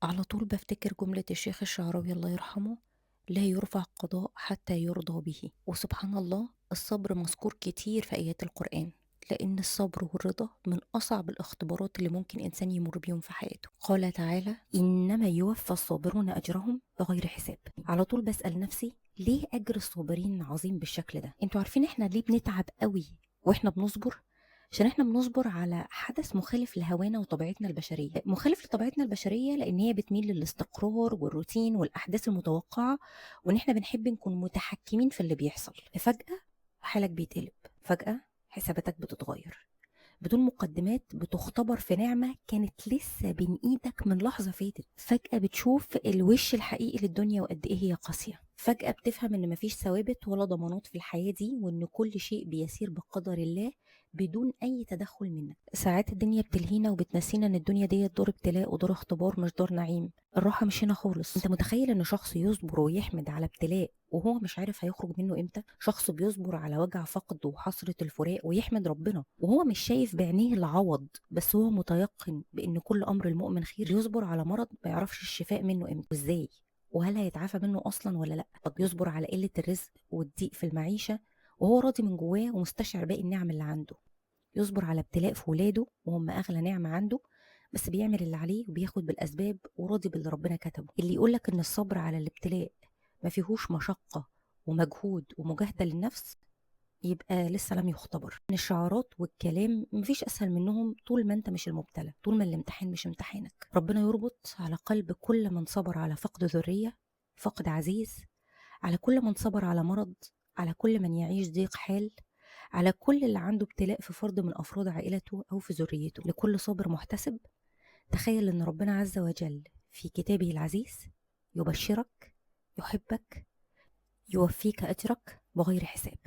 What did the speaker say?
على طول بفتكر جملة الشيخ الشعراوي الله يرحمه: لا يرفع قضاء حتى يرضى به. وسبحان الله، الصبر مذكور كتير في آيات القرآن، لأن الصبر والرضا من أصعب الاختبارات اللي ممكن إنسان يمر بيهم في حياته. قال تعالى: إنما يوفى الصابرون أجرهم بغير حساب. على طول بسأل نفسي، ليه أجر الصابرين عظيم بالشكل ده؟ انتوا عارفين احنا ليه بنتعب قوي واحنا بنصبر؟ عشان احنا بنصبر على حدث مخالف لهوانا وطبيعتنا البشرية، مخالف لطبيعتنا البشرية لأن هي بتميل للاستقرار والروتين والأحداث المتوقعة، وإن احنا بنحب نكون متحكمين في اللي بيحصل. فجأة حالك بيتقلب، فجأة حساباتك بتتغير بدون مقدمات، بتختبر في نعمة كانت لسه بين ايدك من لحظة فاتت. فجأة بتشوف الوش الحقيقي للدنيا وقد ايه هي قاسية. فجأة بتفهم ان مفيش ثوابت ولا ضمانات في الحياة دي، وان كل شيء بيسير بقدر الله بدون اي تدخل منك. ساعات الدنيا بتلهينا وبتنسينا ان الدنيا دي دار ابتلاء ودار اختبار، مش دار نعيم. الراحة مش هنا خالص. انت متخيل ان شخص يصبر ويحمد على ابتلاء وهو مش عارف هيخرج منه امتى؟ شخص بيصبر على وجع فقد وحسرة الفراق ويحمد ربنا وهو مش شايف بعينيه العوض، بس هو متيقن بان كل امر المؤمن خير. يصبر على مرض ما يعرفش الشفاء منه امتى وازاي، وهل هيتعافى منه اصلا ولا لا. طب يصبر على قلة الرزق والضيق في المعيشة وهو راضي من جواه ومستشعر باقي النعم اللي عنده. يصبر على ابتلاء في ولاده وهم اغلى نعمة عنده، بس بيعمل اللي عليه وبياخد بالاسباب وراضي باللي ربنا كتبه. اللي يقولك ان الصبر على الابتلاء ما فيهوش مشقة ومجهود ومجاهدة للنفس، يبقى لسه لم يختبر. ان الشعارات والكلام مفيش اسهل منهم طول ما انت مش المبتلى، طول ما الامتحان مش امتحانك. ربنا يربط على قلب كل من صبر على فقد ذرية، فقد عزيز، على كل من صبر على مرض، على كل من يعيش ضيق حال، على كل اللي عنده ابتلاء في فرد من افراد عائلته او في ذريته. لكل صابر محتسب. تخيل ان ربنا عز وجل في كتابه العزيز يبشرك، يحبك، يوفيك اجرك بغير حساب.